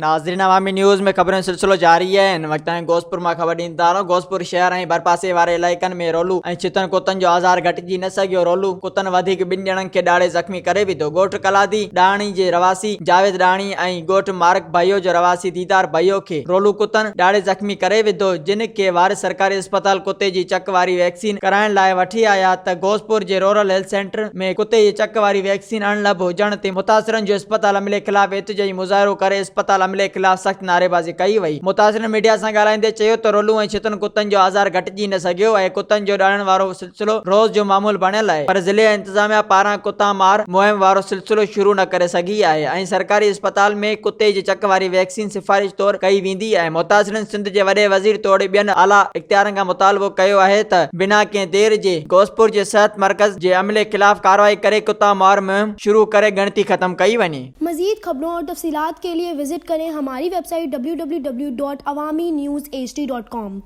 ناظرين عوامي نيوز ۾ خبرن جو سلسلو جاري آهي هن وقت تائين غوثپور مان خبر ڏيندا هلون غوثپور شهر ۽ ڀرپاسي واري علائقن ۾ رولو ۽ ڇتن ڪتن جو آزار گهٽجي نه سگهيو رولو ڪتن وڌيڪ ٻن ڄڻن کي ڏاڙهي زخمي ڪري وڌو ڳوٺ ڪلادي ڏاهڻي جي رهواسي جاويد ڏاهڻي ۽ ڳوٺ مارڪ ڀيو جو رهواسي ديدار ڀيو کي رولو ڪتن ڏاڙهي زخمي ڪري وڌو جن کي وارث سرڪاري اسپتال ڪتي جي چڪ واري ويڪسين ڪرائڻ لاء وٺي آيا ته غوثپور جي رورل هيلٿ سينٽر ۾ ڪتي جي چڪ واري ويڪسين اڻلڀ هجڻ تي متاثرن جو اسپتال عملي خلاف احتجاجي مظاهرو ڪري اسپتال عملي خلاف سخت نعريبازي ڪئي وئي. متاثرن ميڊيا سان ڳالهائيندي چيو ته رولو ۽ ڇتن ڪتن جو آزار گهٽجي نه سگهيو ۽ ڪتن جو ڏاڙهڻ وارو سلسلو روز جو معمول بڻيل آهي پر ضلعي انتظاميا پاران ڪتا مار مهم وارو سلسلو شروع نه ڪري سگهي آهي ۽ سرڪاري اسپتال ۾ ڪتي جي چڪ واري ويڪسين سفارش طور ڪئي ويندي آهي. متاثرن سنڌ جي وڏي وزير توڙي ٻين اعليٰ اختيارن کان مطالبو ڪيو آهي ته بنا ڪنهن دير جي غوثپور جي صحت مرڪز جي عملي خلاف ڪارروائي ڪري ڪتا مار مهم شروع ڪري ڳڻتي ختم ڪئي وڃي. مزيد خبرون اور تفصيلات کے لئے وزٽ ڪرين ھماري web site www.awamiNewsHD.com.